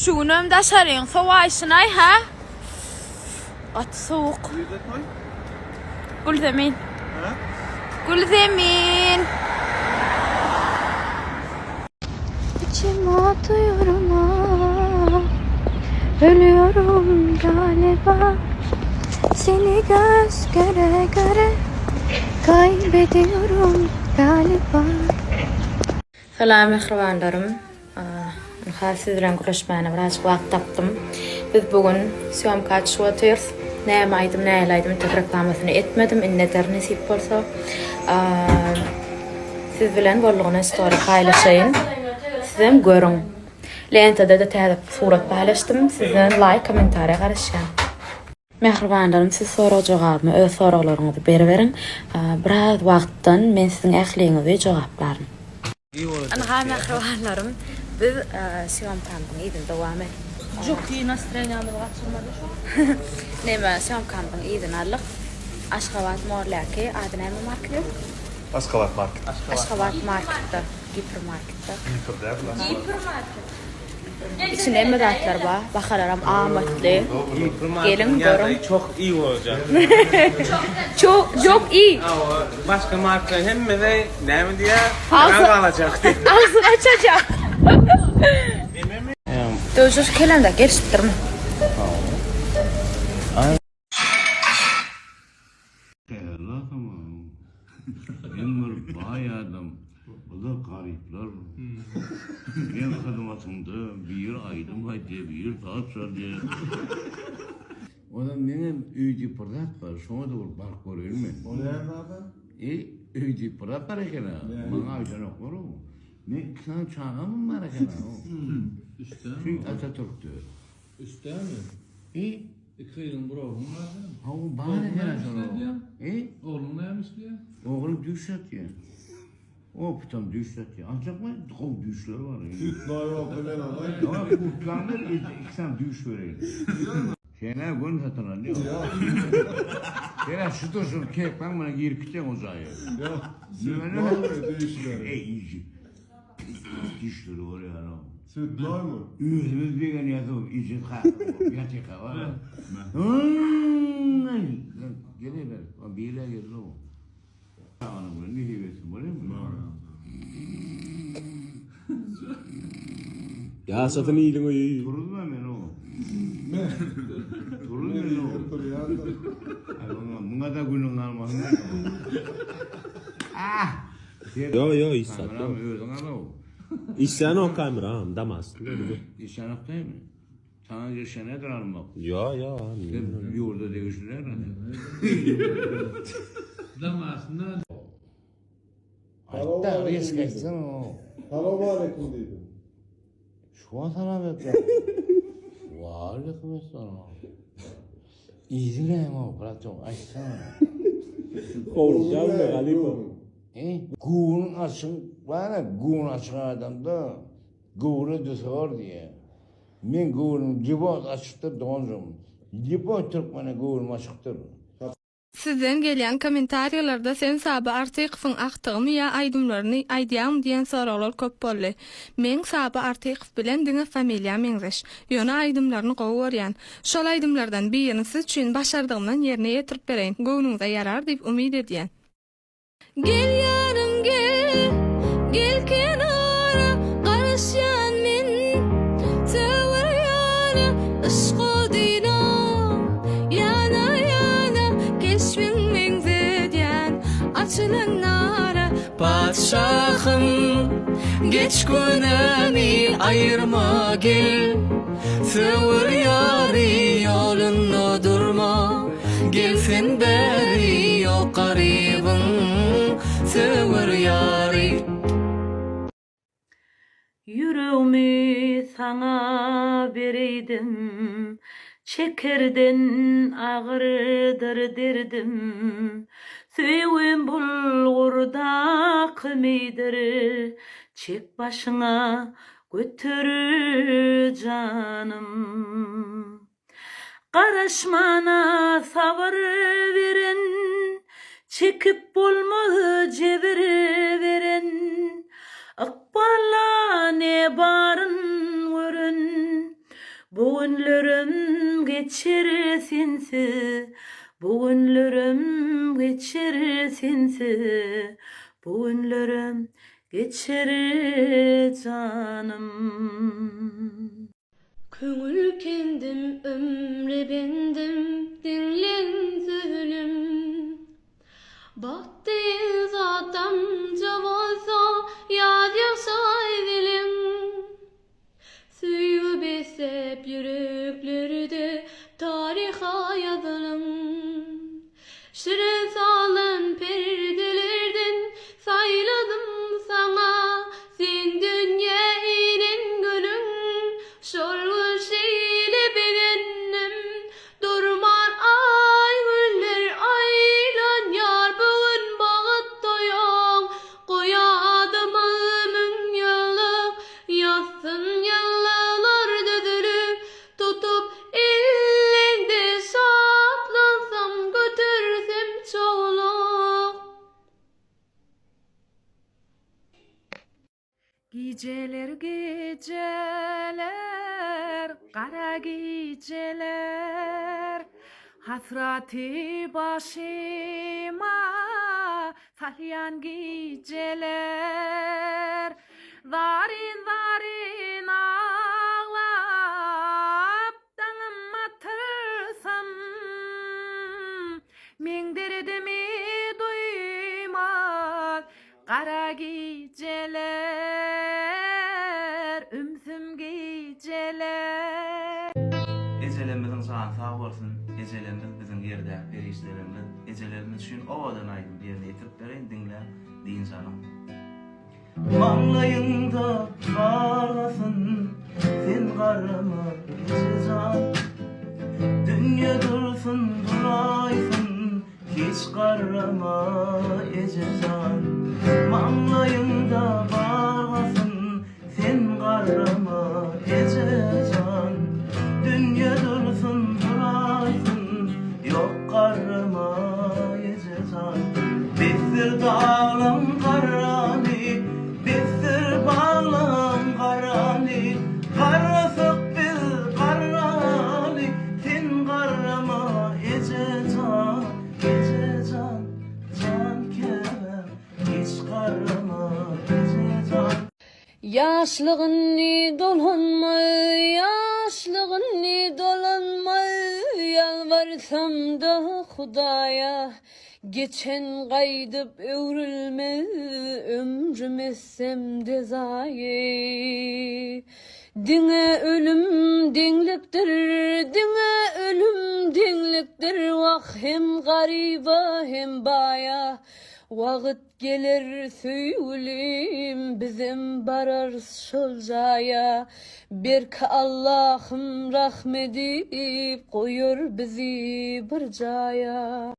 Şu günem daşaryň sowaýşynaý hä? Gaty sowuk. Nirde toý? Gülzemin. Hä? Gülzemin. İçim atıyorum ah Ölüyorum galiba Seni göz göre göre Kaybediyorum galiba Salam mähribanlarym. Ynha siz bilen gürleşmäne birazjyk wagt tapdym. Biz bu gün sýomka düşüp otyrys. Näme aýdym, nähili aýdym entek reklamasyny etmedim. Indi ederin nesip bolsa. Siz bilen boldugyna story paýlaşaýyn. Sizem görüň. Lentada-da täze surat paýlaşdym. Sizden laýk, kommentariýa garaşýan. Mähribanlarym siz sorag jogabyma öz soraglaryňyzy beriberiň. Biraz wagtdan men siziň ähliňizi jogaplaryn. Ynha mähribanlarym biz sýomkamyzyň yzyny dowam et. Juki nastreniýamyzy gaçyrmady şu. Neme sýomkamyzyň yzyny aldyk. Aşgabat molläki ady näme marketiň? Aşgabat market. Aşgabat marketde giper marketde. Giper däl bu Giper market. Içinde hemme zatlar bar. Bahalaram amatly. Geliň görüň. Çok iyi bolacak. Çok çok iyi. Başka marka hemmesi näme diýýär? Agzy alacak diýip. Agzyny açacak. Döwjüş kelende gelişipdirmi? Men bir baý adam, bu-da garyplar. Meň hyzmatymda biri aýdym aýdýar, biri saz çalýar. Onam meňem öý diýip bir zat bar, şoňa-da bir baryp göreýin men. O näme zat-a? E, öý diýip bir zat bar eken-ä. Maňa aýdanoklar-ow. Meň iki sany çagamam bar eken-ä. Şu Atatürkde. Üstdemi? E? Iki gyzyň bir ogluň bar seniň. Hawa, bar eken-ä şol ogul. E? Ogluň näme işleýär? Oglum düýş satýar. O putam düýş satýar. Aljakmy? Gowy düýşleri bar. Süýt naý bolsa men alaýyn. Hawa, putlaň ber, iki sany düýş bereýin. Sen-ä göni satyn alýaň. Sen-ä şu durşuň kepkaň bilen girip gitseň o jaýa. Ýok, süýt naýmy düýşleri? Eý, Dişleri görýär-ow. Süýt barmy? Özümiz begenýäs-ow, eje kaka bolup ýatyka bar. Geliber, bire geldi-ow. Çaganyň bilen nesip etsin, bolýarmy? Ýaşasyn iliň öýi. Turuzma meni-ow. Turuz meni-ow. Muňa-da günüň galmasyn. Ah! Ýo ýo hiç zat ýok. Kameram özüň alow. Işlänok kameram damas. Işlänok dämi? Saňa geçenedir almak. Ýo ýo. Sen ýurda degişli däl. Damasynda. Aýtda risk aýtsana. Salowmaleýkim diýdim. Şu wagt salam etdim. Waleýkim essalam. Yzy näme o, bratok, aýtsana. Howlukýarmy halypa? E, göwün açyk, bar-a, göwün açyk adamda göwre düser diýýär. Meň göwnüm lýuboý açykdyr, doganjygym. Lýuboý türkmene göwnüm açykdyr. Sizden gelýän kommentariýalarda sen Saba Artykowyň agtygymy ýa aýdymlaryny aýdýaňmy diýen soraglar köp boldy. Meň Saba Artykow bilen diňe familiýam meňzeş. Ýöne aýdymlaryny gowy görýän. Şol aýdymlardan birini siz üçin başardygymdan ýerine ýetirip bereýin. Göwnüňize ýarar diýip umyt edýän. Gel ýarym gel, gel kenara, Garaşýan men söwer ýara, Yşk odyna ýana-ýana, Keşbiň meňzedýän açylan nara. Patyşahym, geç günämi aýyrma gel, Söwer ýary ýolunda durma. Gel sen bäri ýok garybyň söwer ýary. Ýüregimi saňa bereýdim, Çekerden agyrdyr derdim. Söýgim bulgurdaky meýdir, Çek başyňa, göter janym. Garaşmana sabyr beren, Çekip bolmaz jebir beren, Ykbala ne baryn gören. Bu günlerim geçer sensiz, Bu günlerim geçer sensiz, Bu günlerim geçer janym. Köňül kendim ömre bendim diňleň sözüm Bagt diýen zat damja bolsa ýaz ýagşa eziliň Söýgi besläp ýüreklerde taryha ýazylyň Şirin salan perdelerden saýladym saňa Sen dünýä inen günüň şol gün şeýle begendim Durman aý günler aýlanýar bu gün bagt toýuň Goý adamyz müňýyllyk ýazsyn ýyllar düzülip Tutup elleňde şatlansam götersem çowluk. Gijeler gijeler gara gijeler Hasraty başyma salýan gijeler Zaryn-zaryn aglap daňym atyrsam, Meň derdimi duýmaz gara gijeler, Ümsüm gijeler. Ejelerimiziň jany sag bolsun, ejelerimiz biziň ýerdäki perişdelerimiz, ejelerimiz üçin owadan aýdym ýerine ýetirip bereýin diňläň dynç alyň. Maňlaýyňda garasyn sen garrama ejejan Dünýe dursun duraýsyn hiç garrama ejejan Maňlaýyňda bargasyn sen garrama ejejan Dünýe dursun duraýsyn ýok garrama ejejan Besdir daglaň garrany, besdir baglaň garany, Garrasak biz garraly, sen garrama eje jan, eje jan, jan käbäm, hiç garrama eje jan. Ýaşlygyny dolanmaz, ýaşlygyny dolanmaz, Ýalbarsam-da Hudaýa, geçen gaýdyp öwrülmez, Ömrüm etsem-de zaýa. Diňe ölüm deňlikdir, diňe ölüm deňlikdir, Wah, hem garyba, hem baýa, Wagt Geler söýgülim bizem bararys şol jaýa Berki Allahym rahm edip goýar bizi bir jaýa.